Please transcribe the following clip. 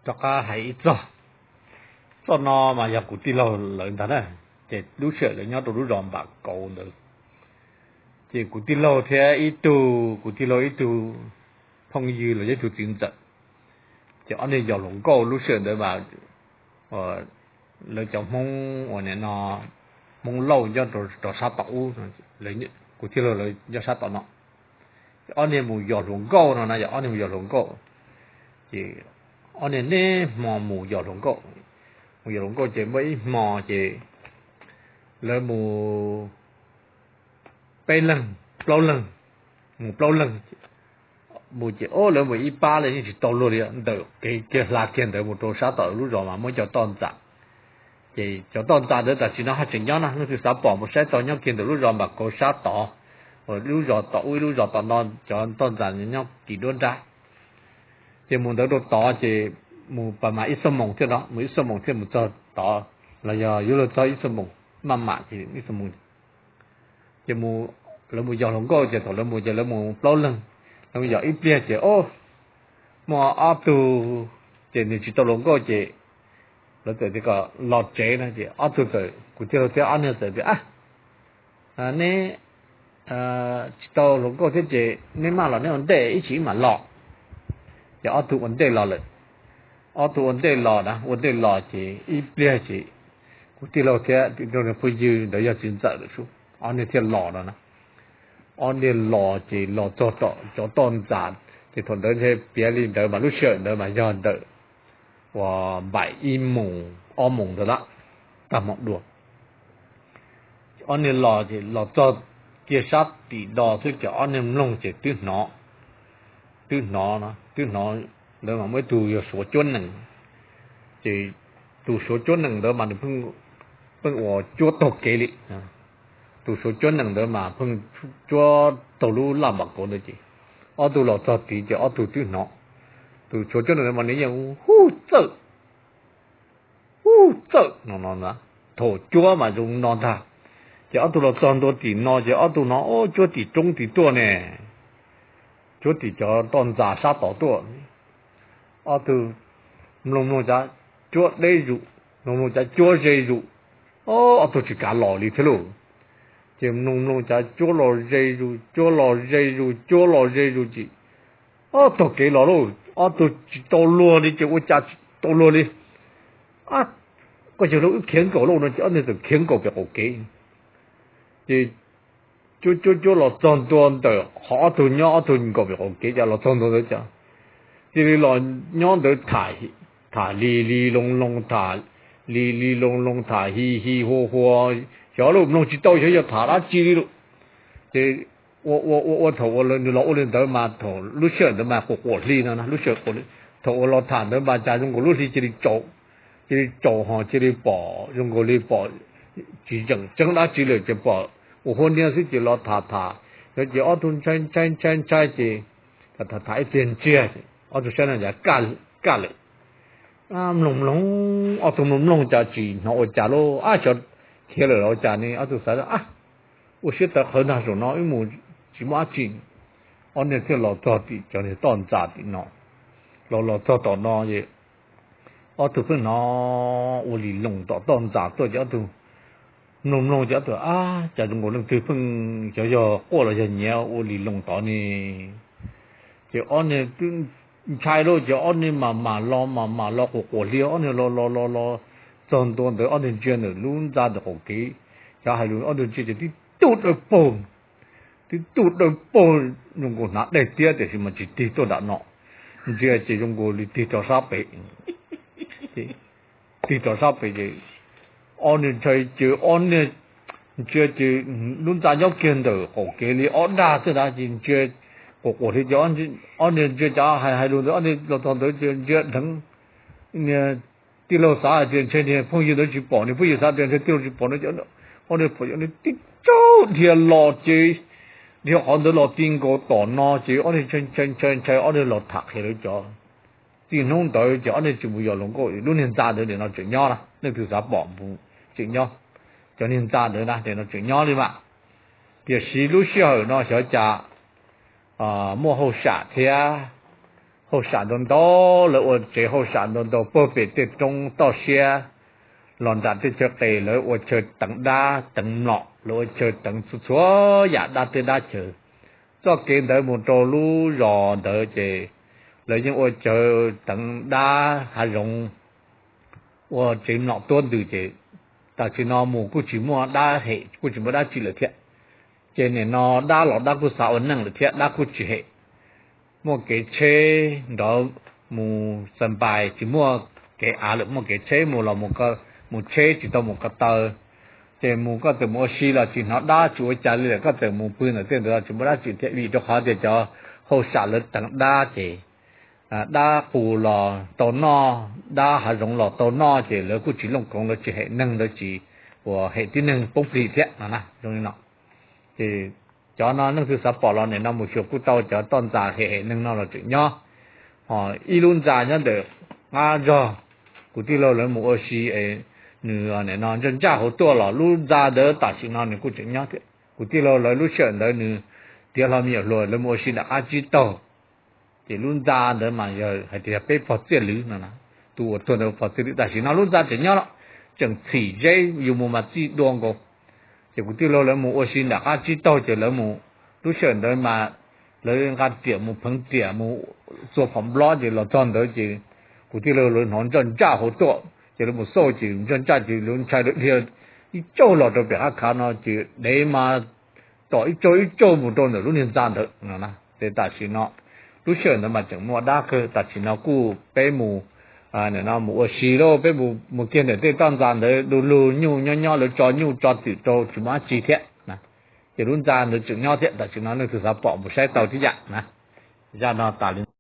Rov qab hais ib txoj, txoj no mas yog kuv tij laug lawv ntag na, ces lub sij hawm lawv nyob rau lub zos Npam Kauv ntawd. Ces kuv tij laug thiab ib tug, kuv tij laug ib tug phooj ywg los yog ib tug txiv ntxawm, ces ob niag yos hluas nkauj lub sij hawm ntawd mas lawv cov Hmoob uas nim no Hmoob Lauj nyob rau sab tom ub, kuv tij laug lawv nyob sab tom no. Ob niag mus yos hluas nkauj no na, yog ob niag mus yos hluas nkauj, ces ob niag niaj hmo mus yos hluas nkauj, mus yos hluas nkauj ces muaj ib hmo ces lawv mus peb leeg plaub leeg, mus plaub leeg mus ces o lawv mus ib pab li yeej tsis tau luag li ntawm kev kiag hla kiag ntawd mus rau sab tom lub zos mas muaj cov toj ntxas. Ces cov toj ntxas ntawd tam sim no haj tseem nyob na, leej twg xav pom mus saib tau nyob kiag ntawm lub zos Npam Kauv sab tod, lub zos tom ub ib lub zos tom no, cov toj ntxas nyob kis duab nrab. Ces mus ntawd rau tod ces mus pas mas ib xuab moos thiaj no, mus ib xuab moos thiaj mus txog tod, los yog yuav luag txog ib xuab moos maj mam ces ib xuab moos. Ces lawv mus yos hluas nkauj ces thaum lawv mus ces lawv mus plaub leeg, lawv mus yos ib pliag ces o muaj ob tug ces nws tsis tau hluas nkauj ces lawv txawm tias kom los tsev no ces ob tug txawm, kuv tij laug thiab ob niag txawm tias neb tsis tau hluas nkauj thiab ces neb maj los neb ua ntej ib tsam mam los. Ces ob tug ua ntej los lawm. Ob tug ua ntej los na, ua ntej los ces ib pliag ces kuv tij laug thiab tim rau phooj ywg ntawd yog txiv ntxawm lawm sub, ob niag thiaj los no na. Ob niag los ces los txog tom cov toj ntxas, ces thaum ntawd ntshe piav li ntawd mas lub sij hawm ntawd mas yog ntawm uas npaim ib moos ob moos ntawd lawm, tag hmo dua. Ob niag los ces los txog kiag sab tim do xwb ces ob niag mloog ces twb hnov, twb hnov, twb hnov ntawd mas muaj ib tug yog Suav cuab nees, ces tus Suav cuab nees ntawd mas nws pheej ua cuab taug kev li. Tus Suav cuab nees ntawd mas pheej cuab taug lub laj npam kauv ntawd ces ob tug los txog tid ces ob tug twb hnov. Tus Suav cuab nees ntawd mas nws yeej hu txawj, hu txawj no no, thaum cuab mas zoo no ntag. Ces ob tug los txog ntua tim no ces ob tug hnov o cuab tim roob tim tuaj ne, cuab tim cov toj ntxas sab tod tuaj. Ob tug mloog mloog cav cuab deb zus, mloog mloog cav cuab ze zus, ob tug tsis kav los li thiab lauj. Ces mloog mloog cav cuab los ze zus, cuab los ze zus, cuab los ze zus ces ob tog kev los lauj, ob tug tsis tau luag li ces ua cas tsis tau luag li. Koj yawg lauj, wb khiav nkaus lauj no ces ob niag txawm khiav nkaus pem qaum kev. Ces cuab cuab cuab los txog ntua ntawm qhov ob tug nyob, ob tug nkaus pem qaum kev ces los txog ntua ntawd ces cia li los nyob ntawd tham li li loo loo, tham li li loo loo, tham hi hi hua hua, xyov lauj, mloog tsis tau xyov yog tham dab tsi li lauj. Ces ua ua ua ua thaum uas nws los ua li ntawd mas thaum lub sij hawm ntawd mas quas quas hli no, lub sij hawm thaum uas los tham ntawd mas cas zoo nkaus lub hli cia li tsaus, cia li tsaus ho cia li pom zoo nkaus li pom tsis zeem tseeb dab tsi lawm ces pom ua huab niab xwb ces los tham tham. Yog ces ob tug ntshai ntshai ntshai ntshai ces tham tham ib pliag ntsiag, ob tug saib no cas kaj lawm. Mloog mloog, ob tug mloog mloog cas tsis hnov ua cas lauj, ab xyov khiav lawm los ua cas ne, ob tug xav ua siab tawv qhawv ntag, zaum no wb mus tsis muaj dab tsi. Ob niag thiaj los txog tim cov niag toj ntxas tim no, los los txog tom no es ob tug pheej hnov ua li loos tom toj ntxas tuaj ces ob tug mloog mloog ces ob tug, ab cas zoo nkaus leej twg pheej xyov yog quaj los yog nyiav ua li loos tod ne. Ces ob niag twb ntshai lauj ces ob niag mam mam los mam mam los quas quas hli, ob niag los los los los txog ntua ntawd ob niag ntsia ntawm lub ntxa ntawm qaum kev, xyov hais lus ob niag ntsia ces tib tug dawb paug, tib tug dawb paug zoo nkaus hnav daim tiab tiam sis mas tsis tig tuaj nram no, ntsia ces zoo nkaus li tig rov sab pem. Tig rov sab pem ces ob niag ntshai ces ob niag ntsia ces lub ntxa nyob kiag ntawm qaum kev li ob dag xwb na ces ntsia quas quas hli ces ob niag ntsia cas hais hais lus ntawd ob niag los txog ntawd ces ntsia dheev. Niag tij laug xav hais tias ntshe niag phooj ywg ntawd tsis pom, niag phooj ywg xav tias ntshe tij laug tsis pom no ces ob niag pom tib tsaug dhia los ces dhia qhov ntawd los ti nkaus tom no ces ob niag ntshai ntshai ntshai ob niag los tham qhia lawv cov. Txij hnub ntawd ces ob niag tsis mus yos hluas nkauj, lub niag ntxa ntawd nim no tseem nyob na, leej twg xav pom mus tseem nyob, cov niag ntxa ntawd na nim no tseem nyob li mas. Tiam sis lub sij hawm no xyov cas muaj hauj sam thiab hauj sam ntau ntau, lawv ua tsev hauj sam ntau ntau puag pem tej roob toj siab los nram tej chaw qes, lawv ua chaw teev dab teev mlom, lawv ua chaw teev txhua txhua yam dab teb dab chaw. Txoj kev ntawd mus rau lub zos ntawd ces lawv yeej ua chaw teev dab hav zoov, ua tsev mlom tuab ntws ces tam sim no mus kuj tsis muaj dab hem, kuj tsis muaj dab tsi lawm thiab. Ces nim no dab los dab kuj xav ua neej lawm thiab, dab kuj tsis hem. Muaj kev tsheb nrov mus xa npais, tsis muaj kev av lawm, muaj kev tsheb mus los mus tsheb tsis tau mus ko taw. Ces mus koj txawm mus ua si los tsis hnov dab tsis ua cas li lawm, koj txawm mus pw ntawm tej ntawd los tsis muaj dab tsi thiab, vim rau qhov tias cov hauj sam lawv teev dab ces dab qus los tau noj, dab hav zoov los tau noj, ces lawv kuj tsis looj koov, lawv tsis hem neeg, lawv tsis uas hem tib neeg poob plig thiab no na. Zoo li no ces cov no leej twg xav pom los nim no mus xyuas kuj tau, cov toj ntxas hem hem neeg no los tseem nyob. Ho ib lub ntxa nyob ntawm qab zog, kuv tij laug lawv mus ua si es nws nim no ntsaj ntsaj hauv tuaj los lub ntxa ntawd tam sim no nws kuj tseem nyob thiab. Kuv tij laug lawv lub sij hawm ntawd nws tiav hlo me nyuam hluas lawv mus ua si nram qab tsib taug, ces lub ntxa ntawd mas yog hais tias yog peb pog txiaj lwv no, tus uas tuag ntawd pog txiaj lwv, tam sim no lub ntxa tseem nyob los tseem txhim zeb, yus mus mas txij dua nkaus. Ces kuv tij laug lawv mus ua si nram qab tsib taug ces lawv mus, lub sij hawm ntawd mas lawv nqa riam mus pheev riam mus txua phom nplob ces los txog ntawd ces kuv tij laug lawv hnov ntsaj ntsaj hauv tuaj ces lawv mus xauj ces ntsaj ntsaj ces lawv ntshai lawv dhia ib tsaug los rau pem qab khav no ces dev mas tom ib tsaug ib tsaug mus rau ntawm lub niag ntxa ntawd no. Ces tam sim no lub sij hawm ntawd mas tseem muaj dab kawg, tam sim no kuj peb mus mus ua si lauj, peb mus kiag ntawm tej toj ntxa ntawd du lug nyuj nyob nyob, lawv tso nyuj tso twm rau tsis muaj dab tsi thiab. Ces lub ntxa ntawd tseem nyob thiab, tam sim no leej twg xav pom mus saib tau tib yam na. Zaj no tas li.